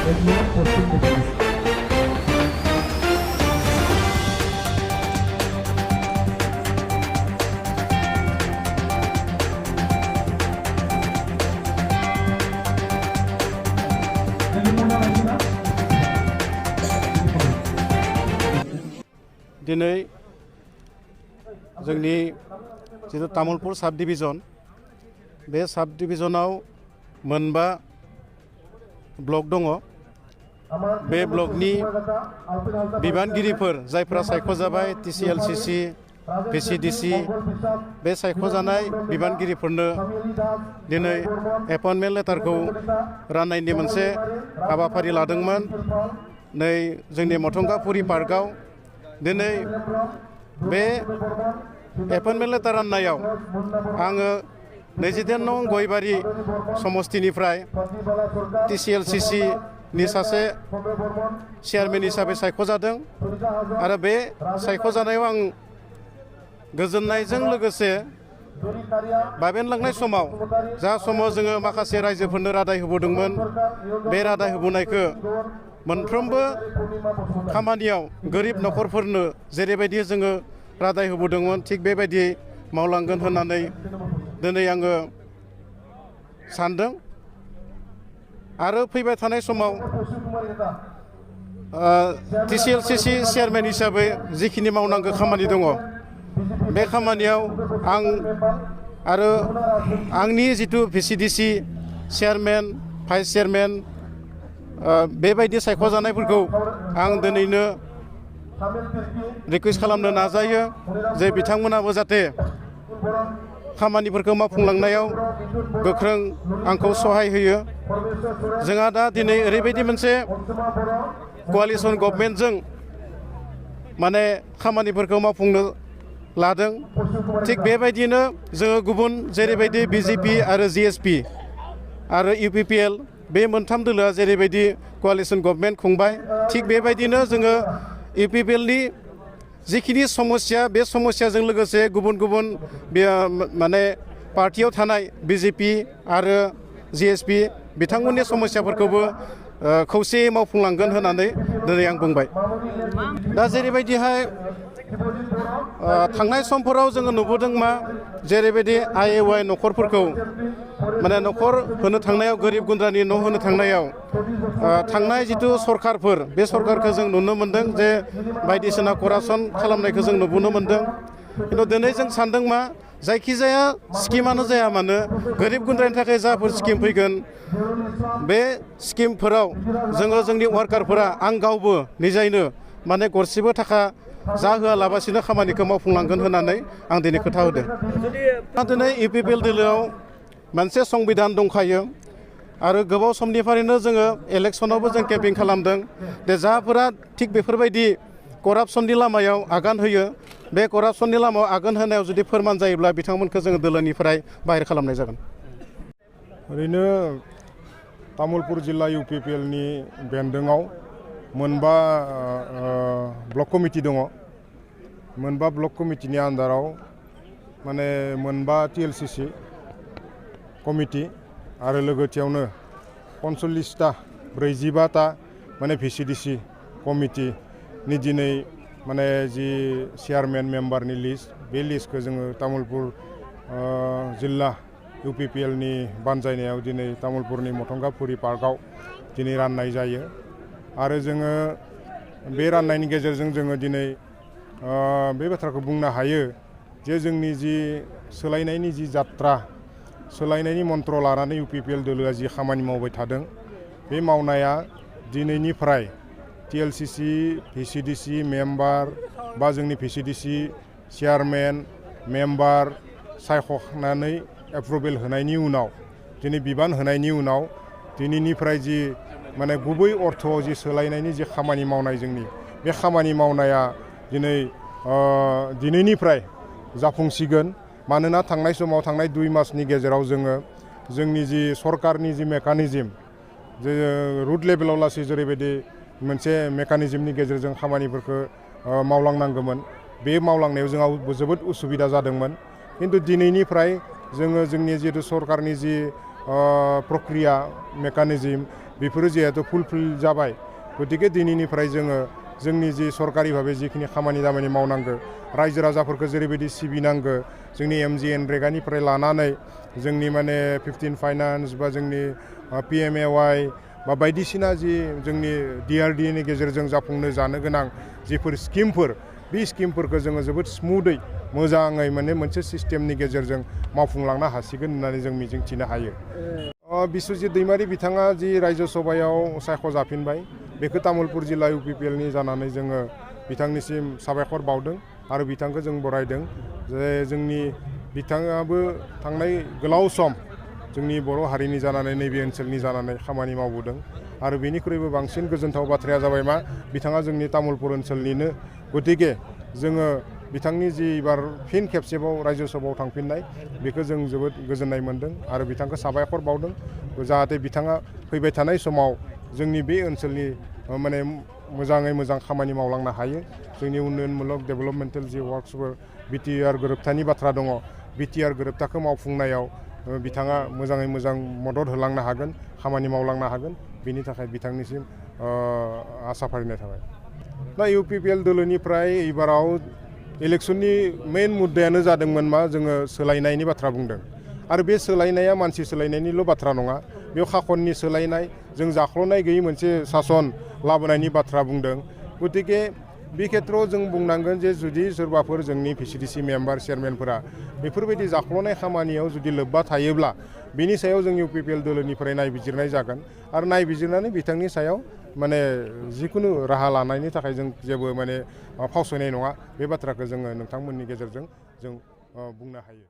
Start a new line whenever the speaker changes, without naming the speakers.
दिनै जोंनि जितु तामुलपुर साब डिभिजन बे साब डिभिजनाव मोनबा ब्लक दङ बे ब्लकनि बिबानगिरिफोर जायफोरा सायख'जाबाय TCLCC VCDC बे सायख'जानाय बिबानगिरिफोरनो दिनै एपइन्टमेन्ट लेटारखौ राननायनि मोनसे हाबाफारि लादोंमोन नै जोंनि मथंगाफुरि पार्कआव दिनै बे एपइन्टमेन्ट लेटार राननायाव आङो 22 नं गयबारि समस्तिनिफ्राय TCLCC नि सासे चेयारमेन हिसाबै सायख'जादों आरो बे सायख'जानायाव आं गोजोननायजों लोगोसे बाबेनलांनाय समाव जा समाव जोङो माखासे रायजोफोरनो रादाय होबोदोंमोन बे रादाय होबोनायखौ मोनफ्रोमबो खामानियाव गोरिब न'खरफोरनो जेरैबायदि जोङो रादाय होबोदोंमोन थिग बेबायदि मावलांगोन होननानै दिनै आङो सानदों आरो फैबाय थानाय समाव TCLCC चेयारमेन हिसाबै जिखिनि मावनांगौ खामानि दङ बे खामानियाव आं आरो आंनि जितु VCDC चेयारमेन भाइस चेयारमेन बेबायदि सायख'जानायफोरखौ आं दिनैनो रिकुवेस्ट खालामनो नाजायो जे बिथांमोनाबो जाहाथे खामानिफोरखौ मावफुंलांनायाव गोख्रों आंखौ सहाय होयो जोंहा दा दिनै ओरैबायदि मोनसे क'आलिसन गभर्नमेन्टजों माने खामानिफोरखौ मावफुंनो लादों थिग बेबायदिनो जोङो गुबुन जेरैबायदि BJP आरो GSP आरो UPPL बे मोनथाम दोलोआ जेरैबायदि क'आलिसन गभर्नमेन्ट खुंबाय थिग बेबायदिनो जोङो UPPLनि जिखिनि समस्या बे समस्याजों लोगोसे गुबुन गुबुन माने पार्टियाव थानाय BJP आरो GSP बिथांमोननि समस्याफोरखौबो खौसेयै मावफुंलांगोन होननानै दिनै आं बुंबाय दा जेरैबायदिहाय थांनाय समफोराव जोङो नुबोदों मा जेरैबायदि IAY न'खरफोरखौ माने न'खर होनो थांनायाव गोरिब गुन्द्रानि न' होनो थांनायाव थांनाय जिथु सरकारफोर बे सरकारखौ जों नुनो मोन्दों जे बायदिसिना करापसन खालामनायखौ जों नुबोनो मोन्दों खिन्थु दिनै जों सानदों मा जायखिजाया स्किमानो जाया मानो गोरिब गुन्द्रानि थाखाय जाफोर स्किम फैगोन बे स्किमफोराव जोङो जोंनि वार्कारफोरा आं गावबो निजायनो माने गरसेबो थाखा जाहोआलाबासिनो खामानिखौ मावफुंलांगोन होननानै आं दिनै खोथा होदों दिनै UPPL दोलोआव मोनसे संबिधान दंखायो आरो गोबाव समनिफ्रायनो जोङो इलेक्सनावबो जों केम्पेइन खालामदों दे जाफोरा थिग बेफोरबायदि करापसननि लामायाव आगान होयो बे करापसननि लामायाव आगान होनायाव जुदि फोरमान जायोब्ला बिथांमोनखौ जोङो दोलोनिफ्राय बाहेर खालामनाय जागोन
ओरैनो तामुलपुर जिल्ला UPPLनि बेन्दोङाव मोनबा ब्लक कमिटि दङ मोनबा ब्लक कमिटिनि आन्दाराव माने मोनबा TLCC कमिटि आरो लोगोसेयावनो 45टा 42टा माने VCDC कमिटिनि दिनै माने जि चेयारमेन मेम्बारनि लिस्ट बे लिस्टखौ जोङो तामुलपुर जिल्ला UPPLनि बानजायनायाव दिनै तामुलपुरनि मथंगाफुरि पार्कआव दिनै राननाय जायो आरो जोङो बे राननायनि गेजेरजों जोङो दिनै बे बाथ्राखौ बुंनो हायो जे जोंनि जि सोलायनायनि जि जात्रा सोलायनायनि मन्त्र लानानै UPPL दोलोआ जि खामानि मावबाय थादों बे मावनाया दिनैनिफ्राय TLCC VCDC मेम्बार बा जोंनि VCDC चेयारमेन मेम्बार सायख'नानै एप्रुभेल होनायनि उनाव दिनै बिबान होनायनि उनाव दिनैनिफ्राय जि माने गुबै अर्थआव जि सोलायनायनि जि खामानि मावनाय जोंनि बे खामानि मावनाया दिनैनिफ्राय जाफुंसिगोन मानोना थांनाय समाव थांनाय 2 मासनि गेजेराव जोङो जोंनि जि सरकारनि जि मेकानिजम जे रुट लेभेलाव लासै जेरैबायदि मोनसे मेकानिजमनि गेजेरजों खामानिफोरखौ मावलांनांगौमोन बे मावलांनायाव जोंहा जोबोद उसुबिदा जादोंमोन खिन्थु दिनैनिफ्राय जोङो जोंनि जितु सरकारनि जि प्रक्रिया मेकानिजम बेफोरो जिहेतु फुलफिल जाबाय गतिके दिनैनिफ्राय जोङो जोंनि जि सरकारि भाबै जिखिनि खामानि दामानि मावनांगौ रायजो राजाफोरखौ जेरैबायदि सिबिनांगौ जोंनि MGNरेगानिफ्राय लानानै जोंनि माने 15 फाइनान्स बा जोंनि PMAY बा बायदिसिना जि जोंनि DRDAनि गेजेरजों जाफुंनो जानो गोनां जिफोर स्किमफोर बे स्किमफोरखौ जोङो जोबोद स्मुथै मोजाङै माने मोनसे सिस्टेमनि गेजेरजों मावफुंलांनो हासिगोन होननानै जों मिजिंथिनो हायो। बिस्वजित दैमारि बिथाङा जि रायजो सभायाव सायख'जाफिनबाय बेखौ तामुलपुर जिल्ला UPPLनि जानानै जोङो बिथांनिसिम साबायखर बावदों आरो बिथांखौ जों बरायदों जे जोंनि बिथाङाबो थांनाय गोलाव सम जोंनि बर' हारिनि जानानै नैबे ओनसोलनि जानानै खामानि मावबोदों आरो बेनिख्रुइबो बांसिन गोजोनथाव बाथ्राया जाबाय मा बिथाङा जोंनि तामुलपुर ओनसोलनिनो गतिके जोङो बिथांनि जि एबार फिन खेबसेबाव रायजो सभायाव थांफिननाय बेखौ जों जोबोद गोजोननाय मोनदों आरो बिथांखौ साबायखर बावदों जाहाथे बिथाङा फैबाय थानाय समाव जोंनि बे ओनसोलनि माने मोजाङै मोजां खामानि मावलांनो हायो जोंनि उन्नयनमूलक डेभेलपमेन्टेल जि वार्क्सफोर BTR गोरोबथानि बाथ्रा दङ BTR गोरोबथाखौ मावफुंनायाव बिथाङा मोजाङै मोजां मदद होलांनो हागोन खामानि मावलांनो हागोन बेनि थाखाय बिथांनिसिम आसा फारिनाय थाबाय। दा UPPL दोलोनिफ्राय एबाराव इलेक्सननि मेइन मुद्दायानो जादोंमोन मा जोङो सोलायनायनि बाथ्रा बुंदों आरो बे सोलायनाया मानसि सोलायनायनिल' बाथ्रा नङा बेयाव खाखननि सोलायनाय जों जाख्ल'नाय गैयै मोनसे सासन लाबोनायनि बाथ्रा बुंदों गतिके बे खेत्रआव जों बुंनांगोन जे जुदि सोरबाफोर जोंनि VCDC मेम्बार चेयारमेनफोरा बेफोरबायदि जाख्ल'नाय खामानियाव जुदि लोब्बा थायोब्ला बेनि सायाव जों UPPL दोलोनिफ्राय नायबिजिरनाय जागोन आरो नायबिजिरनानै बिथांनि सायाव माने जिखुनु राहा लानायनि थाखाय जों जेबो माने फावसयनाय नङा बे बाथ्राखौ जोङो नोंथांमोननि गेजेरजों जों बुंनो हायो।